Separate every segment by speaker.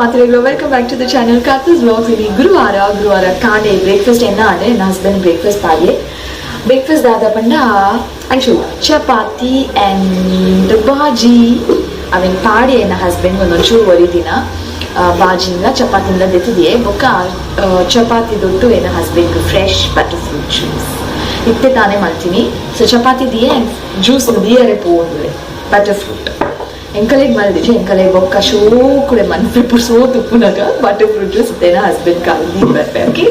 Speaker 1: ಮಾತ್ರೆಗಳು welcome back to the channel Karthus vlogs. ಇಲ್ಲಿ ಗುರುವಾರ ಗುರುವಾರ ಕಾಂಡೆ ಬ್ರೇಕ್ಫಾಸ್ಟ್ ಎನ್ನ ಆಂಡೆ ನನ್ನ ಹಸ್ಬೆಂಡ್ ಬ್ರೇಕ್ಫಾಸ್ಟ್ ಪಾಡಿಯೆ ಬ್ರೇಕ್ಫಾಸ್ಟ್ ದಾದ ಪಂಡ ಅಂಚು ಚಪಾತಿ ಆ್ಯಂಡ್ ಬಾಜಿ ಅವೆನ್ ಪಾಡಿ ಎನ್ನ ಹಸ್ಬೆಂಡ್ ಒಂದೊಂಚೂರು ಒರಿದಿನ ಬಾಜಿನ ಚಪಾತಿನ ದೆತ್ತಿದೆಯೇ ಬೊಕ್ಕ ಚಪಾತಿ ದೊಡ್ಡು ಎನ್ನ husband fresh butter fruit juice ಇತ್ತೆ ತಾನೇ ಮಲ್ತೀನಿ. ಸೊ ಚಪಾತಿ ದಿಯೆ ಆ್ಯಂಡ್ ಜ್ಯೂಸ್ ದಿಯರೆ ಪೋಂದುಲೆ ಬಟರ್ ಫ್ರೂಟ್ ಎಂಕಲೆಗ್ ಮಲ್ದಿಜಿ ಎಂಕಲೆಗ್ ಬೊಕ್ಕ ಶೋಕುಡೆ ಮನ್ಪೆ ಸೋ ತುಪ್ಪುನಗ ಬಟರ್ ಫ್ರೂಟ್ ಜ್ಯೂಸ್ ಇತ್ತೇನ ಹಸ್ಬೆಂಡ್ ಕಾಲ್ ದೀ ಬರ್ಪೆ. ಓಕೆ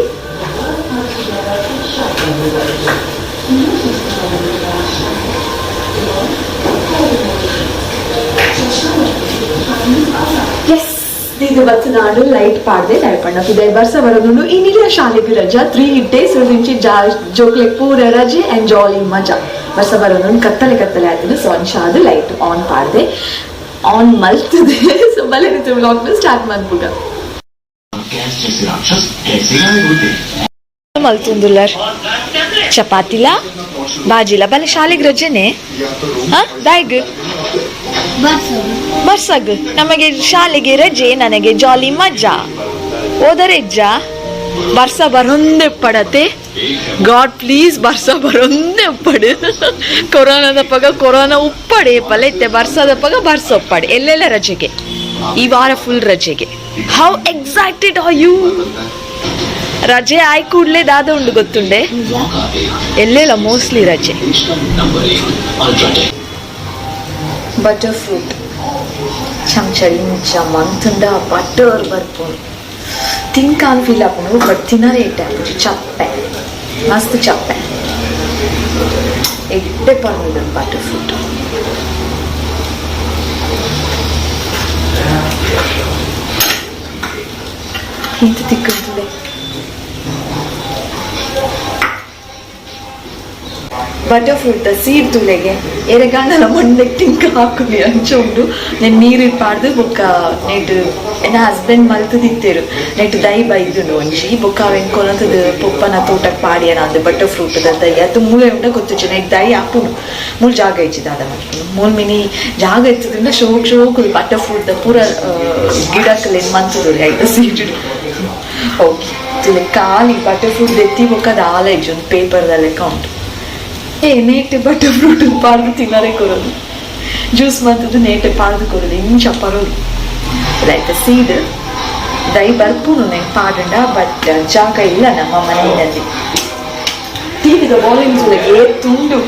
Speaker 1: ಎಸ್ ಇದು ಬತ್ತನಾಡು ಲೈಟ್ ಪಾಡ್ದೆ ದಯಪಣ್ಣ ಪಿದೈ ಬರ್ಸ ಬರೋದುಂಡು. ಇನ್ನಿಲ್ಲ ಶಾಲೆಗೆ ರಜಾ 3 ಡೇಸ್ నుంచి ಜೋಕ್ಲೆಗ್ ಪೂರ ರಜೆ ಅಂಡ್ ಜಾಲಿ ಮಜಾ. ಬರ್ಸ ಬರೋದುಂಡು ಕತ್ತಲೆ ಕತ್ತಲೆ ಆಯ್ತದೆ. ಸೊ ಅಂಚಾದ ಲೈಟ್ ಆನ್ ಪಾಡ್ದೆ ಆನ್ ಮಲ್ತದೆ. ಸೊ ಬಲೆ ವ್ಲಾಗ್ ಸ್ಟಾರ್ಟ್ ಮನ್ಪುಗ ಮಲ್ತುಂದುಲ್ಲರ್ ಚಪಾತಿಲ ಬಾಜಿಲ ಬಲೆ ಶಾಲೆಗೆ ರಜೆನೆ ಹಾ ದಾಯ್ಗ್ ಬರ್ಸಗ್ ನಮಗೆ ಶಾಲೆಗೆ ರಜೆ ನನಗೆ ಜಾಲಿ ಮಜಾ ಓದರೆಜ್ಜ ಬರ್ಸ ಬರೊಂದೆ ಪಡತೆ ಗಾಡ್ ಪ್ಲೀಸ್ ಬರ್ಸ ಬರೊಂದೆ ಉಪ್ಪಡು ಕೊರೋನಾದ ಪಗ ಕೊರೋನಾ ಉಪ್ಪಡೆ ಪಲೆ ಇತ್ತೆ ಬರ್ಸದ ಪಗ ಬರ್ಸ ಉಪ್ಪಡೆ ಎಲ್ಲೆಲ್ಲ ರಜೆಗೆ ಈ ವಾರ full ರಜೆಗೆ. How excited are you? ರಜೆ ಆಯ್ ಕೂಡ್ಲೆ ದಾದ ಉಂಡು ಗೊತ್ತುಂಡೆ ಎಲ್ಲೆಲ್ಲ ಮೋಸ್ಟ್ಲಿ ರಜೆ. ಬಟರ್ ಫ್ರೂಟ್ ಚಮಚ ಇಂಚ ಮಂತುಂಡ ಬಟರ್ ಬರ್ಪುಂಡು ತಿಂಕಾನ್ ಫೀಲ್ ಆಪುಂಡು ಬಟ್ ತಿನರೆ ಇಟ್ಟೆ ಆಪುಜಿ ಚಪ್ಪೆ ಮಸ್ತ್ ಚಪ್ಪೆ ಎಡ್ಡೆ ಪರ್ನುಂಡು ಬಟರ್ ಫ್ರೂಟ್. ಇಂತ ತಿಕ್ಕುಂತುಲೆ ಬಟರ್ ಫ್ರೂಟ್ ಸೀಡ್ ತುಲೆಗೆ ಎರೆಗಾಂಡಲ ಮೊನ್ನೆ ಟಿಂಕ ಹಾಕುನಿ ಅಂಚ ಉಂಡು ನೆನ್ ನೀರು ಪಾಡ್ದು ಬೊಕ್ಕ ನೆಟ್ ಎನ್ನ ಹಸ್ಬೆಂಡ್ ಮಲ್ತದಿತ್ತೇರು ನೆಟ್ ದೈ ಬೈದುಂಡು ಒಂಜಿ ಬೊಕ್ಕ ಅವೆನ್ ಕೊನತದ ಪೊಪ್ಪನ ತೋಟಕ್ಕೆ ಪಾಡಿಯನ ಅಂದು ಬಟರ್ ಫ್ರೂಟ್ ದೈ ಅದು ಮೂಲೆ ಉಂಡ ಗೊತ್ತುಜಿ ನೆಟ್ ದೈ ಆಪುಂಡು ಮೂಲು ಜಾಗ ಇಜ್ಜಿ ದಾದ ಮಲ್ಪುಂಡು ಮೂಲು ಮಿನಿ ಜಾಗ ಇತ್ತದಿಂದ ಶೋಕ್ ಶೋಕ್ ಬಟರ್ ಫ್ರೂಟ್ ದ ಪೂರ ಗಿಡಕ್ಕಲೇನು ಮಂತುದು ಐತ ಸೀಡ್. ಓಕೆ ತುಲೆ ಖಾಲಿ ಬಟರ್ ಫ್ರೂಟ್ ದೆತ್ತಿ ಬೊಕ್ಕ ದಾಲ ಇಜ್ಜಿ ಒಂದು ಪೇಪರ್ದ ಲೆಕ್ಕ ಉಂಟು. ಏ ನೇಟ್ ಬಟರ್ ಫ್ರೂಟ್ ಪಾಡ್ದು ತಿನ್ನರೆ ಕೊರೋದು ಜ್ಯೂಸ್ ಮಂತದ್ದು ನೇಟ್ ಪಾಡ್ದು ಕೊರೋದು ಇಂಚ ಪರೋದು ಲೈಕ್ ಸೀಡ್ ದೈ ಬರ್ಪುನು ನೆನ್ ಪಾಡಂಡ ಬಟ್ ಜಾಗ ಇಲ್ಲ ನಮ್ಮ ಮನೆಯಲ್ಲಿ. ಟಿವಿದ ವಾಲ್ಯೂಮ್ ಏ ತುಂಡು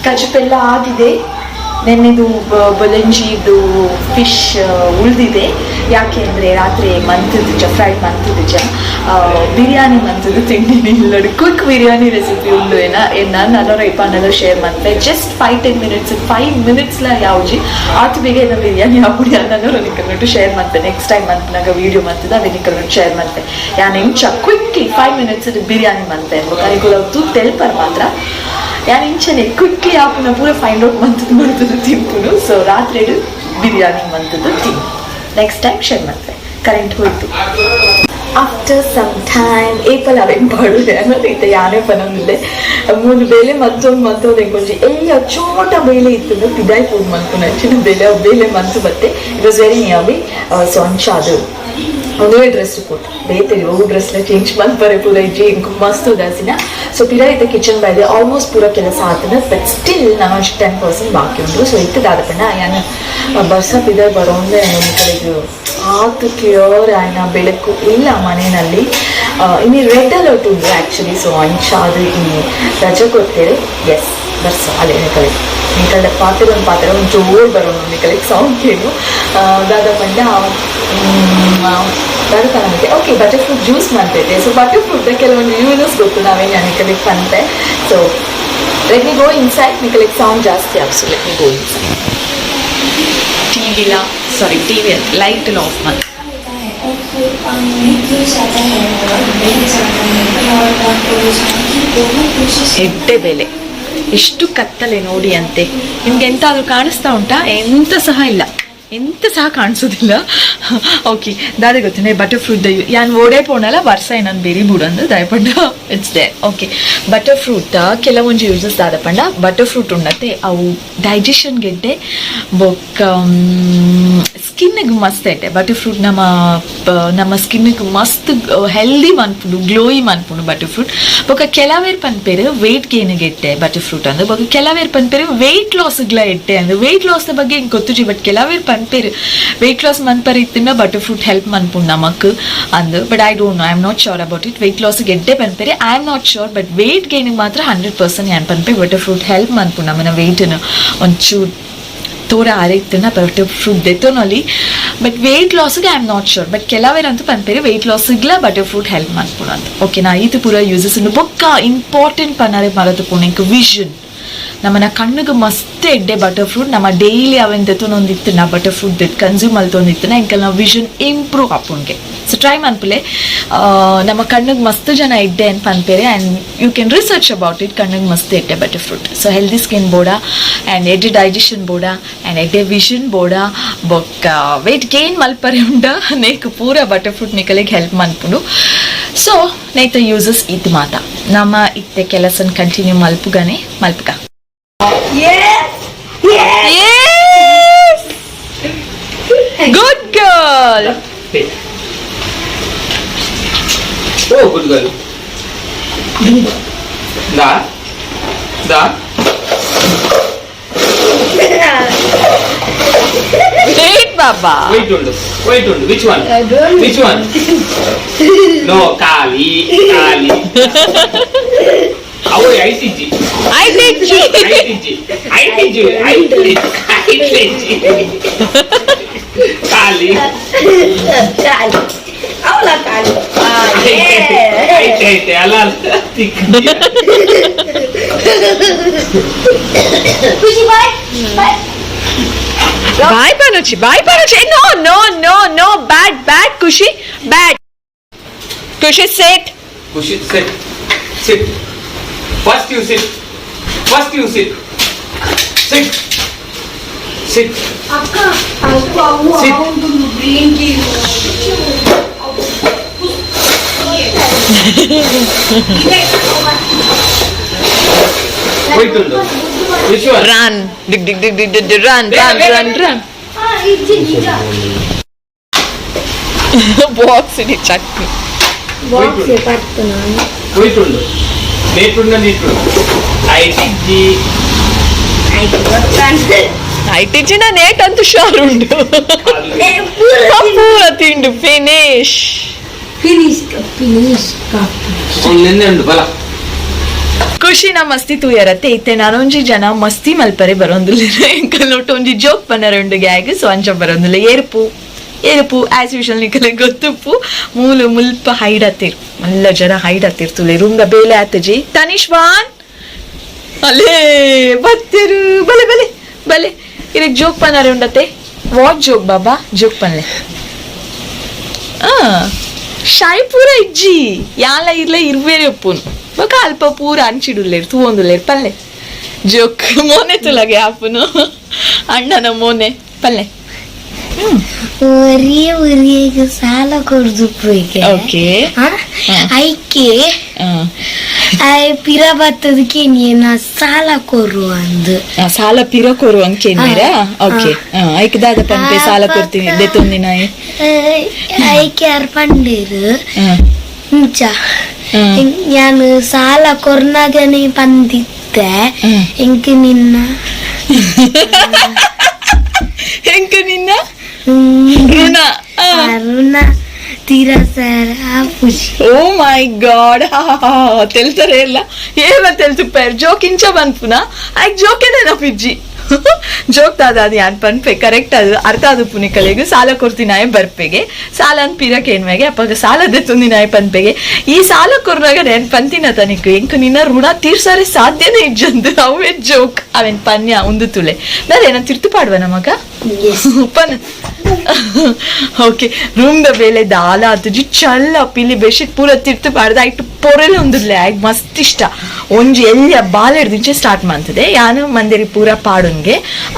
Speaker 1: ಕಜುಪೆಲ್ಲ ಆಗಿದೆ. ನೆನ್ನೆದು ಬೊಲಂಜಿದು ಫಿಶ್ ಉಳಿದಿದೆ. ಯಾಕೆ ಅಂದರೆ ರಾತ್ರಿ ಮಂತದ್ದು ಫ್ರೈಡ್ ಮಂತದ್ದು ಬಿರಿಯಾನಿ ಮಂತದ್ದು ತಿಂಡಿನಿ ಇಲ್ಲಡು ಕ್ವಿಕ್ ಬಿರಿಯಾನಿ ರೆಸಿಪಿ ಉಂಡು ಏನ ನಾನು ನಲ್ಲರ ಇಪ್ಪ ಶೇರ್ ಮಂತೆ ಜಸ್ಟ್ 5-10 ಮಿನಿಟ್ಸ್ 5 ಮಿನಿಟ್ಸ್ಲ ಯಾವ್ಜಿ ಆತು ಬೇಗ ಏನ ಬಿರಿಯಾನಿ ಆಪುಡಿ ಅನ್ನೋರು ನಿಕ್ಕಲ್ಬಿಟ್ಟು ಶೇರ್ ಮಂತೆ ನೆಕ್ಸ್ಟ್ ಟೈಮ್ ಮಂತ್ನಾಗ ವೀಡಿಯೋ ಮಂತದ ಅವೇ ನಿಕ್ಕಲ್ಬಿಟ್ಟು ಶೇರ್ ಮಂತೆ ಯಾನ್ ಎಂಚ ಕ್ವಿಕ್ಲಿ 5 ಮಿನಿಟ್ಸ್ ಬಿರಿಯಾನಿ ಮಂತೆ ಅನ್ಬೇಕು ತೆಲ್ಪರ್ ಮಾತ್ರ ಯಾನ್ ಇಂಚನೆ ಕ್ವಿಕ್ಲಿ ಆಪುನ ಪೂರ ಫೈಂಡ್ ಔಟ್ ಮಂತದ್ದು ಮಂತದ್ದು ತಿಂಪುನು. ಸೊ ರಾತ್ರಿ ಬಿರಿಯಾನಿ ಮಂತದ್ದು ತಿನ್ ನೆಕ್ಸ್ಟ್ ಟೈಮ್ ಶೇರ್ ಮಾಡ್ತೆ. ಕರೆಂಟ್ ಹೋಯ್ತು ಆಫ್ಟರ್ ಸಮ್ ಟೈಮ್ ಏಪಲ್ ಅವೇನ್ ಪಾಡುದೆ ಅನ್ನೋದು ಇತ್ತೆ ಯಾನೇ ಪನೊಂದಿಲ್ಲೆ ಮೂಲು ಬೇಲೆ ಮತ್ತೊಂದು ಮತ್ತೊಂದು ಎಂಕೊಂಜಿ ಎಲ್ಲಿ ಚೋಟ ಬೇಲೆ ಇತ್ತು ಪಿದಾಯ್ ಫುಡ್ ಮನ್ಪುನ ಅಂಚಿನ ಬೇಲೆ ಅವು ಬೇಲೆ ಮಂತು ಬತ್ತೆ it was very near B. So ಅಂಚ ಅದು ಒಂದೇ ಡ್ರೆಸ್ ಕೊಟ್ಟು ಬೇತೆ ಅವು ಡ್ರೆಸ್ನ ಚೇಂಜ್ ಮನ್ಪರೆ ಪೂರ ಇಜ್ಜಿ ಇಂಕು ಮಸ್ತ್ ಉದಾಸಿನ. ಸೊ ಪಿರ ಇತ್ತ ಕಿಚನ್ ಬೈದೆ ಆಲ್ಮೋಸ್ಟ್ ಪೂರ ಕೆಲಸ ಆತನ ಬಟ್ ಸ್ಟಿಲ್ ನಾನು 10% ಬಾಕಿ ಉಂಟು. ಸೊ ಇತ್ತದಾದ ಪಂಡ ಯಾನ್ ಬರ್ಸ ಪಿದ ಬರೋಂದೆ ಕಡೆಗೆ ಆತು ಕ್ಲಿಯರ್ ಆಯ್ನ ಬೆಳಕು ಇಲ್ಲ ಮನೆಯಲ್ಲಿ. ಇನ್ನು ರೆಡ್ ಅಲರ್ಟ್ ಉಂಟು ಆ್ಯಕ್ಚುಲಿ. ಸೊ ಅಂಚಾದು ಇನ್ನು ರಜೆ ಕೊಡ್ತೇವೆ. ಎಸ್ ಬರ್ಸ ಅಲ್ಲೇ ಕಡೆ ನಿಕಲ್ದ ಪಾತ್ರ ಒಂದು ಪಾತ್ರ ಒಂದು ಜೋರು ಬರೋಣ ನಿಕಲಿಗೆ ಸೌಂಡ್ ಕೇಳು ದಾದ ಪಂಡ ದಾದ ಪಂಡ ಓಕೆ ಬಟರ್ ಫ್ರೂಟ್ ಜ್ಯೂಸ್ ಮಾಡ್ತಿದ್ದೆ. ಸೊ ಬಟರ್ ಫ್ರೂಟ್ ಕೆಲವೊಂದು ಯೂಸಸ್ ಗೊತ್ತು ನಾವೇನು ನಿಕಲಿಗೆ ಪಂತೆ. So let me go inside ನಿಕಲಿಗೆ sound ಜಾಸ್ತಿ ಆಗ. So let me go inside. ಟಿವಿಲ sorry TV light of ಮಾಡಿ ಎಡ್ಡೆ ಬೆಲೆ ಎಷ್ಟು ಕತ್ತಲೆ ನೋಡಿ ಅಂತೆ. ನಿಮ್ಗೆ ಎಂತಾದ್ರೂ ಕಾಣಿಸ್ತಾ ಉಂಟಾ? ಎಂತ ಸಹ ಇಲ್ಲ. ಎಂತ ಸಹ ಕಾಣಿಸೋದಿಲ್ಲ. ಓಕೆ, ದಾದೆ ಗೊತ್ತಿಲ್ಲ ಬಟರ್ ಫ್ರೂಟ್ ಯಾನ್ ಓಡೇ ಪೋಣಲ್ಲ ವರ್ಷ ಏನನ್ ಬೇರೆ ಬುಡಂದು ದಯಪಂಡ it's they. Okay, butter fruit ಕೆಲವೊಂಜಿ ಯೂಸಸ್ ದಾದ ಪಂಡ ಬಟರ್ ಫ್ರೂಟ್ ಉಂಡತ್ತೆ ಅವು ಡೈಜೆಷನ್ ಗೆಡ್ಡೆ ಬೊಕ್ಕ ಸ್ಕಿನ್ಗೆ ಮಸ್ತ್ ಎಡ್ಡೆ. ಬಟರ್ ಫ್ರೂಟ್ ನಮ್ಮ ನಮ್ಮ ಸ್ಕಿನ್ಗೆ ಮಸ್ತ್ ಹೆಲ್ದಿ ಮನ್ಪುಂಡು, ಗ್ಲೋಯಿ ಮನ್ಪುಂಡು ಬಟರ್ ಫ್ರೂಟ್. ಬೊಕ್ಕ ಕೆಲವೇರ್ ಪನ್ಪೇರು ವೆಯ್ಟ್ ಗೇನ್ ಗೆಡ್ಡೆ ಬಟರ್ ಫ್ರೂಟ್ ಅಂದು. ಬೊಕ್ಕ ಕೆಲವೇರ್ ಪನ್ಪೇರು ವೆಯ್ಟ್ ಲಾಸ್ಗ್ಲ ಎಡ್ಡೆ ಅಂದು. ವೆಯ್ಟ್ ಲಾಸ್ ಬಗ್ಗೆ ಇಂಕ್ ಗೊತ್ತುಜಿ, ಬಟ್ ಕೆಲವೇರ್ ಪನ್ಪೇರು ವೆಯ್ಟ್ ಲಾಸ್ ಮನ್ಪರ್ ಇತ್ತಿನ butter fruit help ಮನ್ಪುಂಡು ನಮಕ್ ಅಂದು. But I don't know, I am not sure about it. Weight loss ಗೆಡ್ಡೆ ಪನ್ಪೇರೆ I am not sure, but weight gain ಮಾತ್ರ 100% ಯಾನ್ ಪನ್ಪೆ butter fruit help ಮನ್ಪುಂಡು ನಮ್ಮನ ವೆಯ್ಟ್ನು ಒಂಚೂರು ತೋರ ಆರೈತನ ಬಟರ್ ಫ್ರೂಟ್ ದೆತ್ತೊನೊಲಿ. ಬಟ್ ವೆಯ್ಟ್ ಲಾಸ್ಗೆ I am not sure, but ಕೆಲವೇರಂತೂ ಪನ್ಪೇರು weight ಲಾಸ್ಗ್ಲ butter fruit help ಮನ್ಪುಂಡು ಅಂತ. ಓಕೆ, ನಾ ಈತ ಪೂರ ಯೂಸಸ್ ಉಂಡು. ಬೊಕ್ಕ ಇಂಪಾರ್ಟೆಂಟ್ ಪನ್ನರೆ ಮರತು ಪೋಣೆಂಕ್ ವಿಷನ್, ನಮ್ಮನ ಕಣ್ಣುಗೆ ಮಸ್ತ್ ಎಡ್ಡೆ ಬಟರ್ ಫ್ರೂಟ್. ನಮ್ಮ ಡೈಲಿ ಅವೆನ್ ದೆತ್ತೊನೊಂದಿತ್ತು ನಾ butter fruit consume ಮಲ್ತೊಂದಿತ್ತು ಎಂಕಲ್ನ vision improve ಆಪುಂಡ್ಗೆ. So try ಮನ್ಪುಲೆ. ನಮ್ಮ ಕಣ್ಣಿಗೆ ಮಸ್ತ್ ಜನ ಎಡ್ಡೆ ಅಂತ ಪನ್ಪೇರೆ, and you can research about it. ಕಣ್ಣಿಗೆ ಮಸ್ತ್ ಎಡ್ಡೆ butter fruit. So healthy skin ಬೋಡ ಆ್ಯಂಡ್ ಎಡ್ಡೆ ಡೈಜೆಷನ್ ಬೋಡ ಆ್ಯಂಡ್ ಎಡ್ಡೆ ವಿಷನ್ ಬೋಡ ಬೊಕ್ಕ ವೆಯ್ಟ್ ಗೇನ್ ಮಲ್ಪರೆ ಉಂಡ ನೇಕ್ ಪೂರ ಬಟರ್ ಫ್ರೂಟ್ ನಿಕಲಿಗೆ ಹೆಲ್ಪ್ ಮನ್ಪುಂಡು. ಸೊ ನೇತ ಯೂಸಸ್ ಇದು ಮಾತ. ನಮ್ಮ ಇತ್ತೆ ಕೆಲಸನ ಕಂಟಿನ್ಯೂ ಮಲ್ಪುಗನೆ ಮಲ್ಪುಗ. Yes! Good girl.
Speaker 2: Wait. Oh, good girl. Da. Da.
Speaker 1: Wait, Baba.
Speaker 2: Wait undu. Wait undu. Which one?
Speaker 3: I don't.
Speaker 2: Which one? No, Kali. Kali. Avoi ICG.
Speaker 1: I did.
Speaker 2: ICG. ICG. ICG. ICG. Kali.
Speaker 3: Kali. ಅವಳ ಕಾಲಿ.
Speaker 2: ಐತೆ ಐತೆ ಅಲ್ಲ ಅಲ್ಲ ತಿಕ್ಕಿದ್ಯಾ?
Speaker 3: ಖುಷಿ bye bye.
Speaker 1: Bye, Panuchi. Bye, Panuchi. No, no, no, no. Bad, bad, Kushi. Bad. Kushi, sit.
Speaker 2: Kushi, sit. Sit. First you sit. First you sit. Sit. Sit.
Speaker 3: ಅಕ್ಕ ಅಲ್ಪ ಅವು
Speaker 2: Sit.
Speaker 3: ಒಂದು green tea.
Speaker 2: Wait undu. Which one?
Speaker 1: Run. Dig, dig, dig, dig, dig, dig. Run, run, run, run.
Speaker 3: ಇಜ್ಜಿ ನಿಜ.
Speaker 1: Box in chutney.
Speaker 3: Box ಪತ್ತು ನಾನು.
Speaker 2: Wait undu. Wait undu, wait undu. ITG.
Speaker 3: ಆಯ್ತು ಗೊತ್ತಾಗ್ತದೆ.
Speaker 1: ಐಟಿಜಿನ ನೇಟ್ ಅಂತೂ ಶೋರ್ ಉಂಡು. ಪೂರ ತಿಂಡು finish.
Speaker 3: Finish finish.
Speaker 2: ಅವ್ನು ನಿನ್ನೆ ಉಂಡು ಬಲ.
Speaker 1: ಖುಷಿನ ಮಸ್ತಿ ತೂಯರತ್ತೆ. ಇತ್ತೆ ನಾನೊಂಜಿ ಜನ ಮಸ್ತಿ ಮಲ್ಪರೆ ಬರೋಂದಿಲ್ಲ. ಎಂಕಲ್ ಒಟ್ಟು ಒಂಜಿ ಜೋಕ್ ಪನ್ನರೆ ಉಂಡು ಗ್ಯಾಗ್. ಸೊ ಅಂಚ ಬರೋಂದಿಲ್ಲ. ಏರ್ಪು ಏರ್ಪು ಆಸ್ ಯೂಶಲ್ ನಿಕಲೆ ಗೊತ್ತುಪ್ಪು. ಮೂಲು ಮುಲ್ಪ ಹೈಡ್ ಹತ್ತಿರ್ ಮಲ್ಲ ಜನ ಹೈಡ್ ಹತ್ತಿರ್ತುಲೆ. ರೂಮ್ದ ಬೇಲೆ ಆತಜಿ ತನಿಷ್ ವಾನ್ ಅಲ್ಲೇ ಬತ್ತಿರು. ಬಲೆ ಬಲೆ ಬಲೆ ಇರಕ್ ಜೋಕ್ ಪನ್ನರೆ ಉಂಡತೆ. What joke Baba? Joke ಪನ್ಲೆ. ಆ ಶಾಯಿ ಪೂರ ಇಜ್ಜಿ ಯಾಲ ಇರ್ಲೆ ಇರ್ಬೇರೆ ಒಪ್ಪುನು ಬೊಕ ಅಲ್ಪ ಪೂರ ಅಂಚಿಡುಲ್ಲೇರು ತೂವೊಂದುಲ್ಲೇರು. ಪಲ್ಲೆ ಜೋಕ್. ಮೋನೆ ತುಲಗೆ ಆಪುನು ಅಣ್ಣನ ಮೋನೆ ಪಲ್ಲೆ.
Speaker 3: ಒರಿಯೇ ಒರಿಯಗೆ ಸಾಲ ಕೊಡ್ದು ಪೋಯ್ಗೆ.
Speaker 1: ಓಕೆ.
Speaker 3: ಐಕೆ I ಪಿರ ಬತ್ತದಕ್ಕೆ ನೀನ ಸಾಲ ಕೊರು ಅಂದು.
Speaker 1: ಸಾಲ ಪಿರ ಕೊರು ಅಂಕೇನಿರ. ಓಕೆ, ಐಕ್ ದಾದ ಪನ್ಪೆ ಸಾಲ ಕೊಡ್ತೀನಿ ದೆತ್ತೊಂದಿನ?
Speaker 3: ಐಕೆ ಅರ್ ಪಂಡೇರು ಮುಂಚ ನಾನು ಸಾಲ ಕೊರ್ನಾಗನೆ ಬಂದಿದ್ದೆ ಎಂಕ್ ನಿನ್ನ
Speaker 1: ಎಂಕ ನಿನ್ನ ಋಣ
Speaker 3: ಅರುಣ ತೀರಸರ ಖುಷಿ.
Speaker 1: ಓ ಮೈ ಗಾಡ್, ತೆಲ್ತಾರೆ ಇಲ್ಲ ಏನ ತೆಲ್ತುಪ್ಪೇರ್ ಜೋಕ್ ಇಂಚ ಬನ್ಪುನ ಆಯ್ಕ್ ಜೋಕೆ ನೆನಪಿಜ್ಜಿ. ಜೋಕ್ ದಾದ ಅದು ಯಾನ್ ಪನ್ಪೆ ಕರೆಕ್ಟ್ ಅದು ಅರ್ಥ ಅದು ಪುನಿಕಲೆಗ್. ಸಾಲ ಕೊಡ್ತಿನಾಯ ಬರ್ಪೆಗೆ ಸಾಲ ಅನ್ ಪಿರಕ್ ಏನ್ಮೆಗೆ ಅಪ್ಪಾಗ ಸಾಲ ದೆತ್ತೊಂದಿನಾಯ ಪನ್ಪೆಗೆ. ಈ ಸಾಲ ಕೊರ್ನಾಗ ನೆನ್ ಪಂತಿನ ತನಿಕ್ ಎಂಕ್ ನಿನ್ನ ಋಣ ತೀರ್ಸಾರೆ ಸಾಧ್ಯನೇ ಇಜ್ಜಂದು. ಅವೇ ಜೋಕ್ ಅವೇನ್ ಪನ್ಯ ಉಂದು ತುಲೆ ನಾನೇನ ತಿರ್ತು ಪಾಡುವ ನಮಗ ಪನ್. ಓಕೆ, ರೂಮ್ the ಬೇಲೆ ದಾಲ ಆತುಜಿ ಚಲ್ಲ ಪಿಲಿ ಬೆಡ್ಶೀಟ್ ಪೂರ ತಿರ್ತು ಪಾಡ್ದ ಐಟ್ ಪೊರೆಲೆ ಉಂದುಲ್ಲೆ. ಆಯ್ಕ್ ಮಸ್ತ್ ಇಷ್ಟ. ಒಂಜಿ ಎಲ್ಯ ಬಾಲೆಡ್ದಿಂಚೆ ಸ್ಟಾರ್ಟ್ ಮಂತದೆ. ಯಾನು ಮಂದಿರಿ ಪೂರ ಪಾಡುನ್ಗೆ,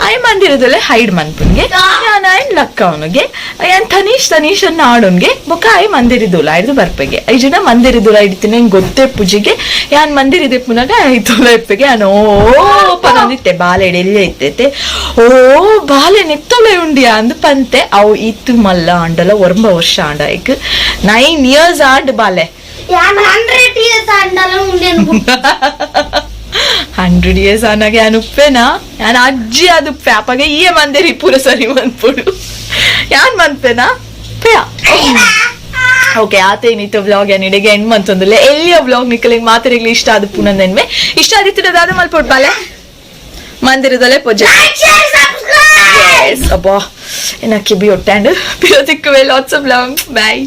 Speaker 1: ಆಯ್ ಮಂದಿರದಲ್ಲೇ ಹೈಡ್ ಮನ್ಪುನ್ಗೆ. ಯಾನ್ ಆಯ್ನ್ ಲಕ್ಕವನುಗೆ, ಯಾನ್ ತನೀಶ್ ತನೀಶ್ ಅನ್ನ ಆಡುನ್ಗೆ. ಬೊಕ್ಕ ಆಯ್ ಮಂದಿರಿದೂಲ ಆಯ್ದು ಬರ್ಪೆಗೆ. ಐಜನ ಮಂದಿರಿದೂಲ ಇಡ್ತೀನಿ ಗೊತ್ತೇ ಪೂಜೆಗೆ. ಯಾನ್ ಮಂದಿರಿದೆ ಪುನಗ ಆಯ್ತುಲ ಇಪ್ಪೆಗೆ. ಯಾನ್ ಓ ಪನೊಂದಿತ್ತೆ, ಬಾಲೆಡ್ ಎಲ್ಲೆ ಇತ್ತೈತೆ, ಓ ಬಾಲೆ ನೆತ್ತೊಲೆ ಉಂಡಿಯಾ ಅಂದ್ ಪಂತೆ. ಅವು ಇತ್ತು ಮಲ್ಲ ಆಂಡಲ 9 ವರ್ಷ ಆಂಡ. ಐಕ್ 9 ಇಯರ್ಸ್ ಆಂಡ್ ಬಾಲೆ.
Speaker 3: ಯಾನ್ 100 ಇಯರ್ಸ್ ಆಂಡಲ ಉಂಡೇನು.
Speaker 1: 100 ಇಯರ್ಸ್ ಆನಾಗ ಯಾನ್ ಉಪ್ಪೇನಾ? ಯಾನ್ ಅಜ್ಜಿ ಅದು ಉಪ್ಪೆ. ಅಪ್ಪಗೆ ಈಯೆ ಮಂದಿರಿ ಪೂರ ಸರಿ ಮನ್ಪುಡು, ಯಾನ್ ಮನ್ಪೇನಾ ಪೇಯ. Okay, ಆತೇನಿತ್ತು vlog. ಯಾನ್ ಇಡೆಗೆ ಎಂಡ್ ಮಂತೊಂದುಲ್ಲೆ. ಎಲ್ಲಿಯ ವ್ಲಾಗ್ ನಿಕಲಿಗೆ ಮಾತೆರೆಗ್ಲ ಇಷ್ಟ ಆದ ಪುನಂದೆನ್ಮೆ. ಇಷ್ಟ ಆದಿತ್ತಿನ ದಾದ ಮಲ್ಪೊಡು ಬಾಲೆ? ಮಂದಿರದಲ್ಲೇ ಪೂಜೆ. ಅಬ್ಬಾ, ಎನ್ನ ಕಿಬಿ ಒಟ್ಟಾಂಡ್ ಪಿರ ತಿಕ್ಕುವೆ. Lots of love, bye.